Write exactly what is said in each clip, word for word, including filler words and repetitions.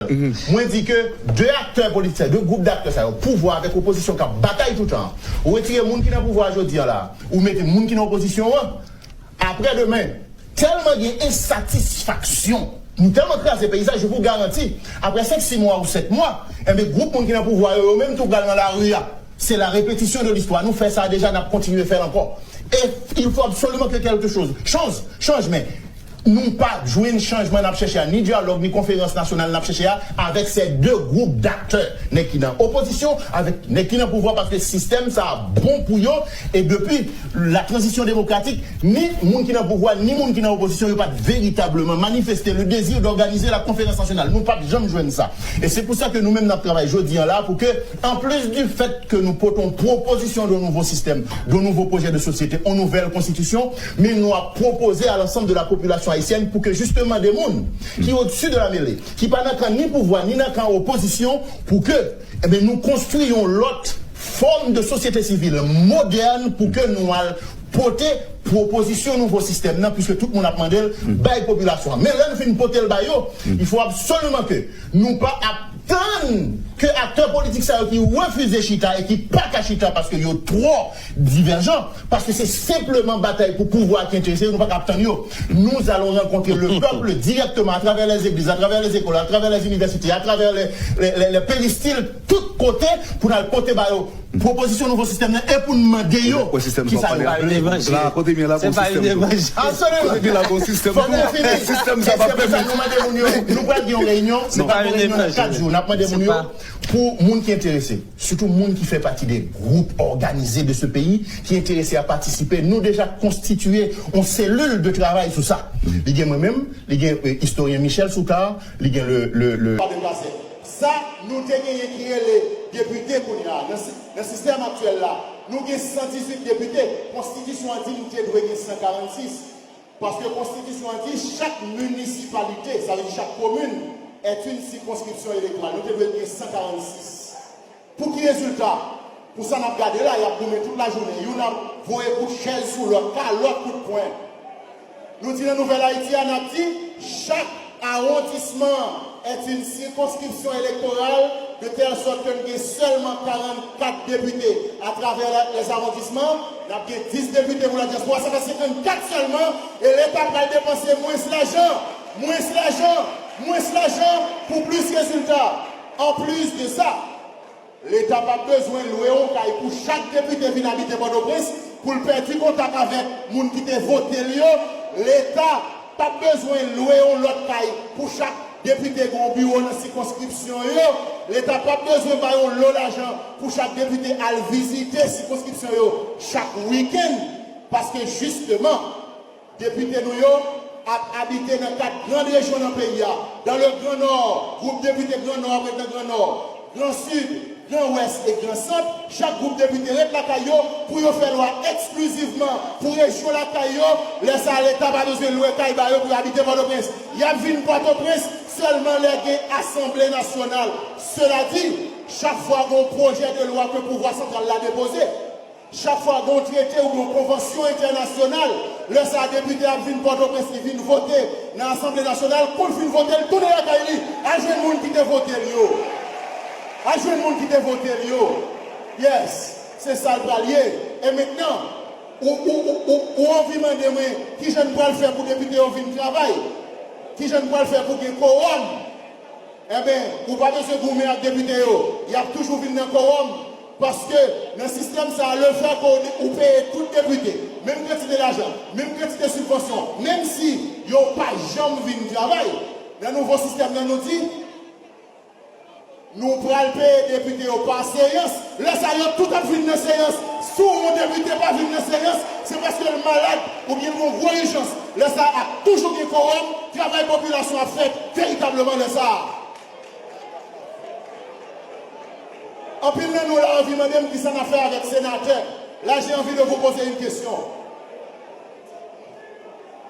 Mwen di ke de aktè politik sa yo, de gwoup daktè sa yo, pouvwa avèk opozisyon k ap batay toutan, ou retire moun ki nan pouvwa a jodi a la, ou mete moun ki nan opozisyon an, aprè demen, tèlman gen ensatisfaksyon, nou tèlman kraze peyi sa, je vous garantis, aprè senk, sis mwa ou sèt mwa, enben, gwoup moun ki nan pouvwa yo, yo menm tou pral nan lari a. C'est la répétition de l'histoire. Nou fè sa deja, n ap kontinye fè l ankò. Et il faut absolument que quelque chose change, change, men nou pa jwenn chanjman n ap chèche a, ni dyalòg, ni konferans nasyonal n ap chèche a, avèk ces deux groupes d'acteurs, nèg ki nan opozisyon, avèk nèg ki nan pouvwa, paske sistèm sa a bon pou yo, e depi la transition démocratique, ni moun ki nan pouvwa, ni moun ki nan opozisyon, yo pa t veritableman manifeste le désir d'organiser la conférence nationale. Nou pa t janm jwenn sa. E se pou sa ke nou menm n ap travay jodi a la pou ke, en plus du fait que nou pote yon pwopozisyon de nouvo sistèm, de nouvo pwojè de sosyete, yon nouvèl konstitisyon, men nou ap pwopoze a l'ensemble de la population haïtienne pou ke justement de moun ki au-dessus de la mêlée, ki pa nan kan ni pouvwa ni nan kan opozisyon, pou ke, enben, nou konstwi yon lòt fòm de sosyete sivil modèn pou ke nou al pote pwopozisyon nouvo sistèm nan, puiske tout moun ap mande l bay popilasyon an. Men lè nou fin pote l ba yo, il faut absolument que nou pa ap tann ke aktè politik sa yo ki refize chita e ki pa ka chita paske yo twò divèjan, paske se senpleman batay pou pouvwa ki enterese yo, nou pa ka ap tann yo. Nous allons rencontrer le peuple directement à travers les églises, à travers les écoles, à travers les universités, à travers les, les, les, les péristyles, tout kote pou n al pote ba yo pwopozisyon nouvo sistèm nan e pou n mande yo kisa yo. La kote m ye la gon sistèm tou. Absolument. Kote m ye la gon sistèm tou. Sistèm sa pa pèmèt. Nou mande moun yo, nou pral gen yon reyinyon, nou pral gen yon reyinyon nan kat jou, n ap mande moun yo, pou moun ki enterese, sitou moun ki fè pati de gwoup òganize de se peyi, ki enterese a patisipe, nou deja konstitiye yon selil de travay sou sa. Li gen mwen menm, li gen istoryen Michel Soukar, li gen le, le, le. Sa nou te genyen ki rele depite kounye a, nan sistèm aktyèl la, nou gen san dizuit depite. Konstitisyon an di nou te dwe gen san karannsis. Paske konstitisyon an di chak minisipalite, sa vle di chak komin, est une circonscription électorale. Nou te dwe gen san karannsis. Pou ki rezilta? Pou sa n ap gade la, y ap goumen tout lajounen. Youn ap voye kout chèz sou lòt, kalòt, kout pwen. Nou di nan Nouvèl Ayiti a, n ap di, chaque arrondissement est une circonscription électorale, de telle sorte que n gen sèlman karannkat depite atravè les arrondissements, n ap gen dis depite pou ladyaspora, sa fè senkannkat sèlman, e Leta pral depanse mwens lajan, mwens lajan, mwens lajan pou plis rezilta. Anplis de sa, Leta p ap bezwen lwe yon kay pou chak depite vin abite Pòtoprens pou l pèdi kontak avèk moun ki te vote l yo. Leta p ap bezwen lwe yon lòt kay pou chak depite gen yon biwo nan sikonskripsyon yo. Leta p ap bezwen bay yon lo lajan pou chak depite al vizite sikonskripsyon yo chak wikenn. Paske jisteman, depite nou yo ap abite nan kat gran rejyon nan peyi a. Dans le Grand Nord, gwoup depite Gran Nò ap ret nan Gran Nò, Gran Sid, Gran Wès e Gran Sant. Chak gwoup depite ret lakay yo pou yo fè lwa eksklizivman pou rejyon lakay yo. Lè sa a, Leta pa bezwen lwe kay ba yo pou yo abite Pòtoprens. Y ap vin Pòtoprens sèlman lè gen asanble nasyonal. Sela di, chak fwa gen yon pwojè de lwa ke pouvwa santral la depoze, chak fwa gen yon trete oubyen yon konvansyon entènasyonal, lè sa a depite a ap vin Pòtoprens, li vin vote nan Asanble Nasyonal, kou l fin vote, l tounen lakay li, al jwenn moun ki te vote l yo. Al jwenn moun ki te vote l yo. Yes, se sa l pral ye. E mentnan, ou, ou, ou, ou, ou anvi mande mwen kijan n pral fè pou depite yo vin travay? Kijan n pral fè pou gen kowòm? Enben, ou pa bezwen goumen ak depite yo. Y ap toujou vin nan kowòm. Paske nan sistèm sa a, lefètke ou peye tout depite menm kantite lajan, menm kantite sibvansyon, menm si yo pa janm vin travay, nan nouvo sistèm nan nou di, nou pral peye depite yo pa seyans. Lè sa a, yo tout ap vin nan seyans. Si yon depite pa vin nan seyans, se paske l malad oubyen l gen yon gwo ijans. Lè sa a, ap toujou gen kowòm, travay popilasyon ap fèt veritableman lè sa a. Anpil nan nou la anvi mande m kisa n ap fè avèk senatè. Là, j'ai envie de vous poser une question.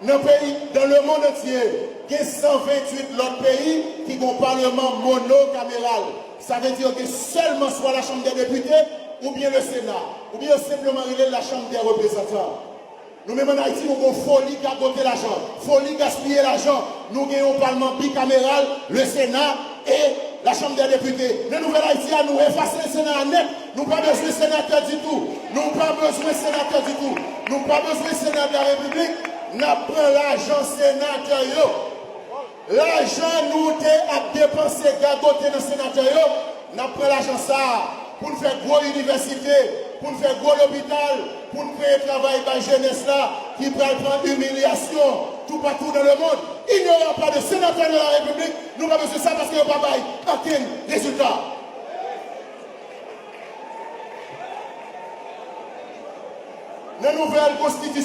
Nan peyi, dans le monde entier, gen san venntuit lòt peyi ki gen yon paleman monokameral. Sa vle di gen sèlman swa la Chambre des députés oubyen le Sénat, oubyen yo senpleman rele l la Chambre des représentants. Nou menm ann Ayiti, nou gen yon foli gagote lajan, foli gaspiye lajan. Nou gen yon palman bikameral, le Sénat, E la Chanm dè Depite. Nan Nouvèl Ayiti a, nou efase Sena a nèt. Nou pa bezwen senatè ditou. Nou pa bezwen senatè ditou. Nou pa bezwen Sena de la Repiblik. N ap pran lajan senatè yo. Lajan nou te ap depanse, gagote nan senatè yo, n ap pran lajan sa a pou n fè gwo inivèsite, pou n fè gwo lopital, pou n kreye travay bay jenès la ki pral pran imilyasyon toupatou dans le monde. Il n'y aura pas de sénateur de la République. Nou pa bezwen sa paske yo pa bay okenn rezilta. Nan nouvèl konstitisyon